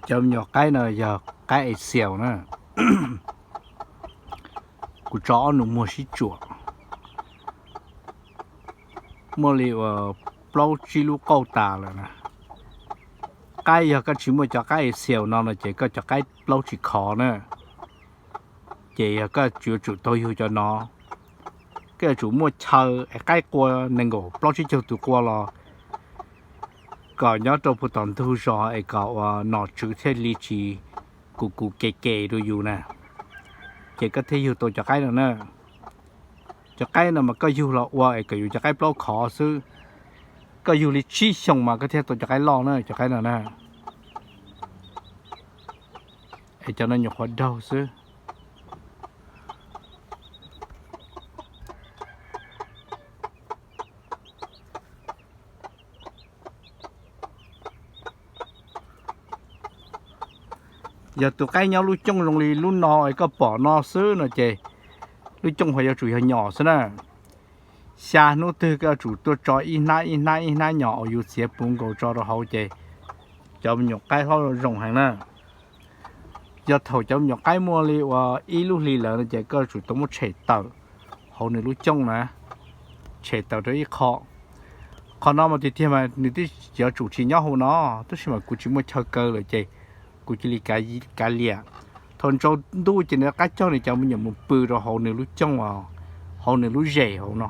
Cov me nyuam qaib no yog qaib Asian na. Kuv tso ob nus muag sib tsuam, muaj li uas plaub tsib lub qauj tas lawm na. Qaib yog koj tsis muaj cov qaib Asian no no ces koj cov qaib plaub tsis khov na. Ces yog koj yuav tsum tau yug cov no, koj yuav tsum muaj chaw es qaib qua nees nkaum plaub tsib caug tus qua los kom nyob rau puag tom ntug zos es kom uas nom tswv thiaj li tsis kuv kuv ke ke rau yus na. Ces koj thiaj yug tau cov qaib no na. Cov qaib no mas koj yug los ua es kom yus cov qaib plaub khov xwb. Koj yug li tsib xyoos mas koj thiaj tau cov qaib loj na, cov qaib no na. Es cov no nyuam qhuav daug xwb. Yog tus qaib nyob lub cooj zoo li lub no es koj pom no xwb no ces lub cooj ho yuav tsum yog nyom xwb na. Xya hnub twg koj yuav tsum tuaj tso ib hnab ib hnab ib hnab nyom uas yus txiav puv nkaus tso rau hauv ces cov me nyuam qaib hlob zoo heev na. Yog thaum cov me nyuam qaib muaj li uas ib lub hli lawm no ces koj yuav tsum tau muab tshem tawm hauv nws lub cooj na, tshem tawm rau ib qho. Qhov no mas tiag tiag mas nws twb yuav tsum tsis nyob hauv no, tab sis mas kuv tsis muaj chaw kaw lawm ces kuv cia li kav liam. Thaum ntsau ntuj ces nws rov qab coj nws cov me nyuam mus pw rau hauv nws lub cooj, hauv nws lub zes hauv no.